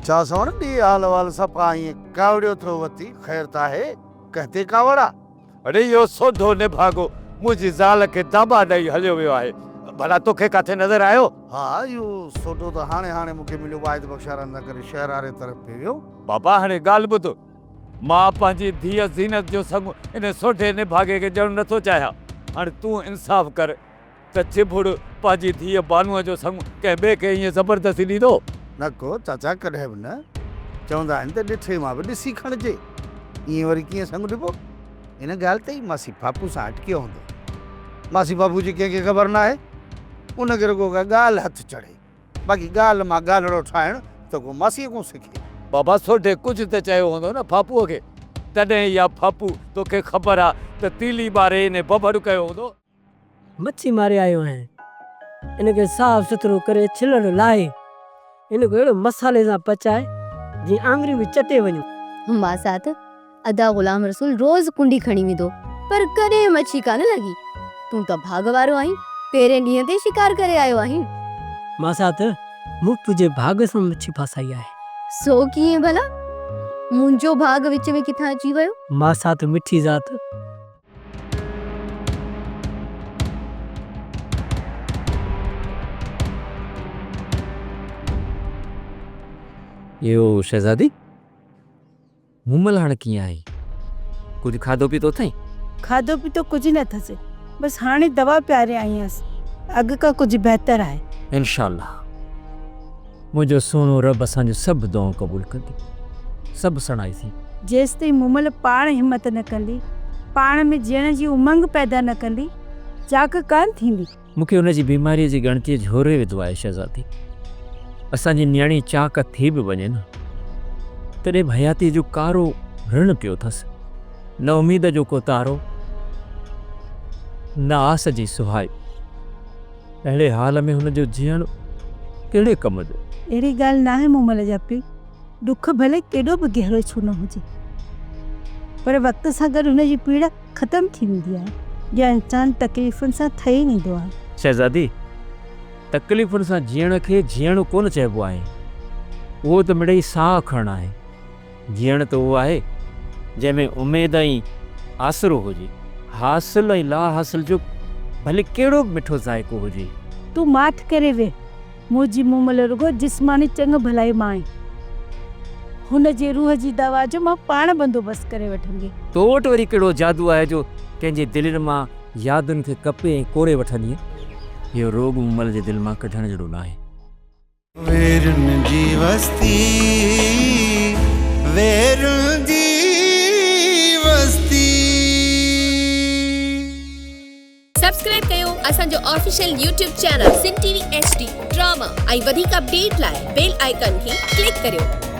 ڇا سوڻ ڏي حال احوال صفا ائين ڪاوڙيو ٿو وتي، خير ته آهي، ڪنهن تي ڪاوڙ آ؟ اڙي اهو سوڍو نڀاڳو منهنجي زال کي داٻا ڏئي هليو ويو آهي، ڀلا توکي ڪاٿي نظر آيو؟ ها اهو سوڍو ته هاڻي هاڻي مون کي مليو، واحد بخشارن سان گڏ شهر واري طرف پئي ويو. بابا هاڻي ڳالهه ٻڌ، مان پنهنجي ڌيء زينت جو سڱ ان سوڍي نڀاڳي کي ڏيڻ نٿو چاهيان، هاڻي تون انصاف ڪر. ته چڀڙ پنهنجي ڌيء بانوء جو سڱ ڪنهن ٻئي کي ائين زبردستي ڏيندو؟ نه ڪو چاچا ڪڏهن به نه. چوندا آهن ته ڏٺي مان به ڏسي کڻجي. ائين وري ڪيئن سڱ ڏبو؟ ان ڳالهه تي ئي ماسي ڦاپو سان اٽڪيو هوندو. ماسي ڦاپو جي ڪنهن کي خبر ناهي. ان کي رڳو ڪا ڳالهه هٿ چڙهي. باقي ڳالهه مان ڳالهڙو ٺاهڻ ته ڪو ماسيء کان سکي. بابا سوڍي ڪجهه ته چيو هوندو نه ڦاپوء کي. تڏهن اها ڦاپو توکي خبر آ ته تيلي ٻاري انهي بڀڙ ڪيو هوندو. مڇي ماري آيو آهيان. ان کي صاف سٿرو ڪري ڇلڙ لاهي ان کي اهڙو مصالحي سان پچائي جيئن آڱريون به چٽي وڃون. ماسات، ادا غلام رسول روز ڪنڊي کڻي ويندو پر ڪڏهن مڇي ڪانه لڳي. تون ته ڀاڳ وارو آهين، پهرين ڏينهن تي شڪار ڪري آيو آهين. ماسات، مون تنهنجي ڀاڳ سان مڇي ڦاسائي آهي. سو ڪيئن ڀلا؟ منهنجو ڀاڳ وچ ۾ ڪٿان اچي ويو؟ ماسات، مٺي ذات! اهو شهزادي، مومل هاڻ ڪيئن آهي؟ ڪجهه کاڌو پيتو اٿئي؟ کاڌو پيتو ڪجهه نه اٿس، بس هاڻي دوا پياري آئي آهيانس، اڳ کان ڪجهه بهتر آهي. انشاء الله منهنجو سهڻو رب اسان جون سڀ دعائون قبول ڪندي، سڀ سڻائي ٿي. جيستائين مومل پاڻ همت نه ڪندي، پاڻ ۾ جيئڻ جي امنگ پيدا نه ڪندي، چاڪ ڪانه ٿيندي. مون کي هن جي بيماريء جي ڳڻتيء جهوري وڌو آهي شهزادي. اسان جي نياڻي چاڪ ٿي به وڃي نه، تڏهن به حياتيء جو ڪارو رڻ پيو اٿس. نه اميد جو ڪو تارو، نه آس جي سهائي. اهڙي حال ۾ هن جو جيئڻ ڪهڙي ڪم جو؟ اهڙي ڳالهه ناهي مومل جا پيء، ڏک ڀلي ڪيڏو به گهرو ڇو نه هجي، پر وقت سان گڏ هن جي پيڙا ختم ٿي ويندي آهي يا انسان تڪليفن سان ٺهي ويندو آهي. شهزادي، تڪليفن سان جيئڻ کي جيئڻ ڪونه چئبو آهي. اهو ته مڙئي ساهه کڻڻ آهي. جيئڻ ته اهو آهي، جنهن ۾ اميد ۽ آسرو هجي. حاصل ۽ لاحاصل جو ڀلي ڪهڙو به مٺو ذائقو هجي. تون ماٺ ڪري ويهه. منهنجي مومل رڳو جسماني چڱ ڀلائي مان آهي. هن جي روح جي دوا جو مان پاڻ بندوبست ڪري وٺنديس. تو وٽ وري ڪهڙو جادو آهي جو ڪنهن جي دلين مان يادن کي ڪپي ۽ ڪوري وٺندينء؟ اهو روڳ مومل جي دل مان ڪڍڻ جهڙو ناهي. ويرن جي وستي، ويرن جي وستي. سبسڪرائب ڪيو اسان جو official YouTube channel Sindh T V H D drama ۽ وڌيڪ اپڊيٽ لاء بيل آئيڪان کي ڪلڪ ڪريو.